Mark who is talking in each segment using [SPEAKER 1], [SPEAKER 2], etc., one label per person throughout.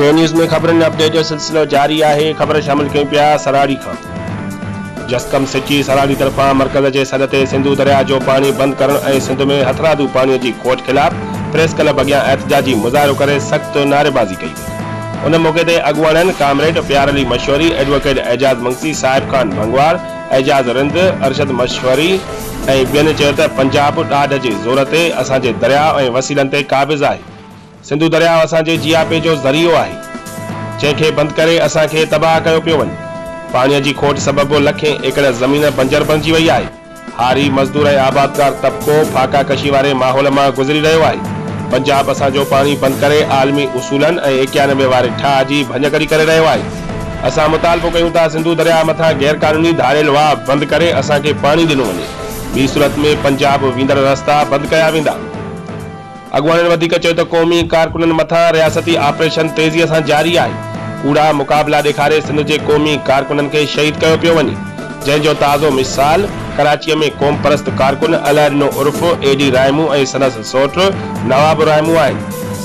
[SPEAKER 1] D news ۾ خبرن ۾ update جو سلسلو جاري آهي، خبر شامل ڪيون پيا سراڙي کان. جسقم سچي سراڙي طرفان مرڪز جي سڏ تي سنڌو درياء جو پاڻي بند ڪرڻ ۽ سنڌ ۾ هٿرادو پاڻي جي کوٽ خلاف پريس ڪلب اڳيان احتجاجي مظاهرو ڪري سخت نعريبازي ڪئي وئي. ان موقعي تي اڳواڻن ڪامريڊ پيار علي مشوري، ايڊووڪيٽ اعجاز منگسي، صاحب خان ڀنگوار، اعجاز رند، ارشد مشوري ۽ ٻين چيو ته پنجاب ڏاڍ جي زور تي اسان جي درياء ۽ وسيلن تي قابض آهي. سنڌو درياء اسان جي جياپي جو ذريعو آهي، جنهن کي بند ڪري اسان کي تباهه ڪيو پيو وڃي. پاڻيء جي کوٽ سبب لکين ايڪڙ زمين بنجر بڻجي وئي آهي. هاري، مزدور ۽ آبادگار طبقو فاقا ڪشي واري ماحول مان گذري رهيو آهي. پنجاب اسان جو پاڻي بند ڪري عالمي اصولن ۽ 91 واري ٺاهه جي ڀڃڪڙي ڪري رهيو آهي. اسان مطالبو ڪيون ٿا سنڌو درياء مٿان غيرقانوني ڌاڙيل واهه بند ڪري اسان کي پاڻي ڏنو وڃي. ٻي صورت ۾ پنجاب ويندڙ رستا بند ڪيا ويندا. اڳواڻن وڌيڪ چيو ته قومي ڪارڪنن مٿان رياستي آپريشن تيزي سان جاري آهي، ڪوڙا مقابلا ڏيکاري سنڌ جي قومي ڪارڪنن کي شهيد ڪيو پيو وڃي، جنهن جو تازو مثال ڪراچيء ۾ قومپرست ڪارڪن الهڏنو عرف اي ڊي رائمون ۽ سندس سئوٽ نواب رائمون آهن،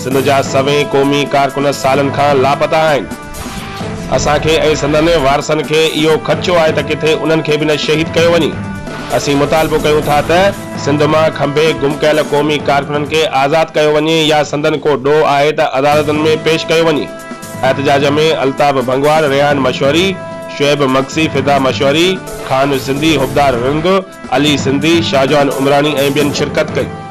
[SPEAKER 1] سنڌ جا سوين قومي ڪارڪن سالن کان لاپتا آهن. اسان کي ۽ سندن وارثن کي اهو خدشو آهي ته ڪٿي انهن کي به نه شهيد ڪيو وڃي. اسين مطالبو ڪيون ٿا ته سنڌ مان کنڀي گم ڪيل قومي ڪارڪنن کي آزاد ڪيو وڃي يا سندن ڪو ڏوهه آهي ته عدالتن ۾ پيش ڪيو وڃي. احتجاج ۾ الطاف ڀنگوار، ريحان مشوري، شعيب مگسي، فدا مشوري، خان سنڌي، حبدار رند، علي سنڌي، شاهجهان عمراڻي ۽ ٻين شرڪت ڪئي.